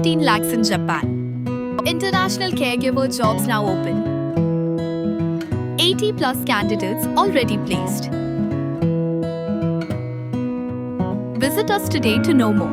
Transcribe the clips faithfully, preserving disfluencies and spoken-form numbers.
Fifteen lakhs in Japan. International caregiver jobs now open. Eighty plus candidates already placed. Visit us today to know more.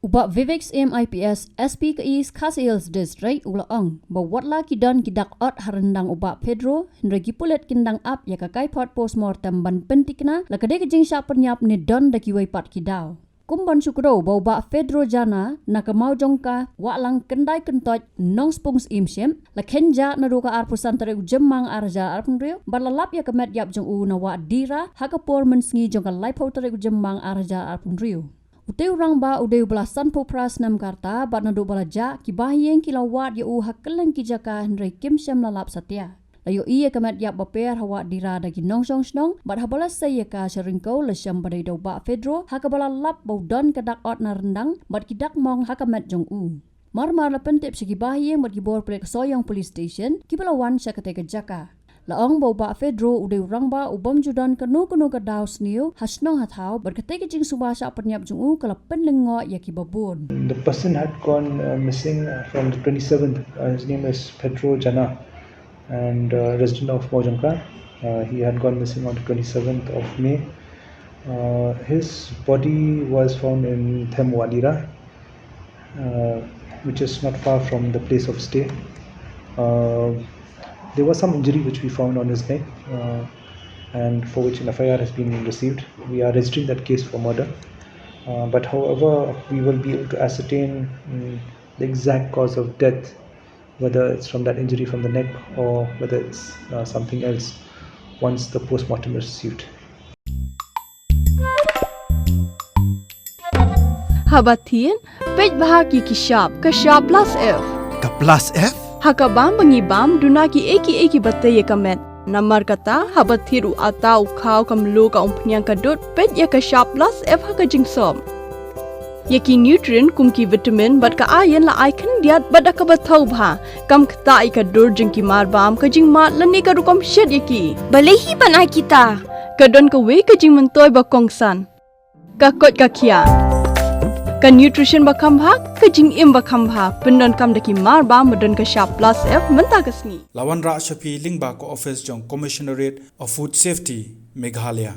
U Bah Vivek Syiem I P S, S P ka East Khasi Hills District, u la ong ba wat la ki don ki dak ot ha ryndang u Bah Pedro, hynrei ki pulit kin dang ap ïa ka kaiphod postmortem ban pynthikna la ka dei ka jingshah pynïap ne don da kiwei pat ki daw. Kum ban shu kdew ba u Bah Pedro Jana na ka maw jong ka Wahlang Kyndai Kyntoit, Nongspung Syiem Ship, la khein jah naduh ka arphew san tarik u Jymmang ar hajar arphew hynriew bad la lap ïa ka met ïap jong u na Wah Dira ha ka por mynsngi jong ka laiphew tarik u Jymmang ar hajar arphew hynriew. Utei u rangbah u dei uba la sanphew phra snem ka rta bad naduh ba la jah, ki bahaïing ki la wad ïa u ha kylleng ki jaka hynrei kim shym la lap satia. La ïohi ïa ka met ïap ba pher ha Wah Dira da ki nongshong shnong, bad haba la sei ïa ka sha ryngkew la shem ba dei da u Bah Pedro, ha kaba la lap ba u don ka dak ot na ryndang bad ki dak mong ha ka met jong u. Mar mar la pyntip sha ki bahaïing bad ki bor pulit ka Sohiong Police Station kiba la wan sha katei ka jaka. La ong ba u Bah Pedro u dei u rangbah u bym ju don kano kano ka daw sniew ha shnong ha thaw, bad katei ka jingsuba shah pynïap jong u ka la pynlyngngoh ïa kiba bun. The person had gone uh, missing uh, from the twenty-seventh. Uh, his name is Pedro Jana, and uh, resident of Mawjongka. Uh, he had gone missing on the twenty-seventh of May. Uh, his body was found in Them Wah Dira, uh, which is not far from the place of stay. Uh, there was some injury which we found on his neck, uh, and for which an F I R has been received. We are registering that case for murder. Uh, but however, we will be able to ascertain mm, the exact cause of death, whether it's from that injury from the neck or whether it's uh, something else, once the postmortem is received. Haba thied, peit bha ki ki shap, ka shap plus F. Ka plus F? Ha ka bam ba ngi bam, duna ki ei ki ei kiba tei ïa ka met. Namar kata, haba thied u atta u khaw ka mluh ka umphniang ka dud, peit ïa ka shap plus F ha ka jingsop. Ïa ki nutrient kum ki vitamin bad ka iron la ai khyndiat bad da kaba thaw bha. Kam ktah ïa ka dur jong ki mar bam, ka jingmad lane ka rukom shet ïa ki. Balei hi ban ai kita? Ka don kawei ka jingmyntoi ba kongsan. Ka koit ka khiah. Ka nutrition ba kham bha, ka jingim ba kham bha. Pyndonkam da ki mar bam ba don ka shap plus F mynta ka sngi. La wanrah sha phi lyngba ka office jong Commissionerate of Food Safety, Meghalaya.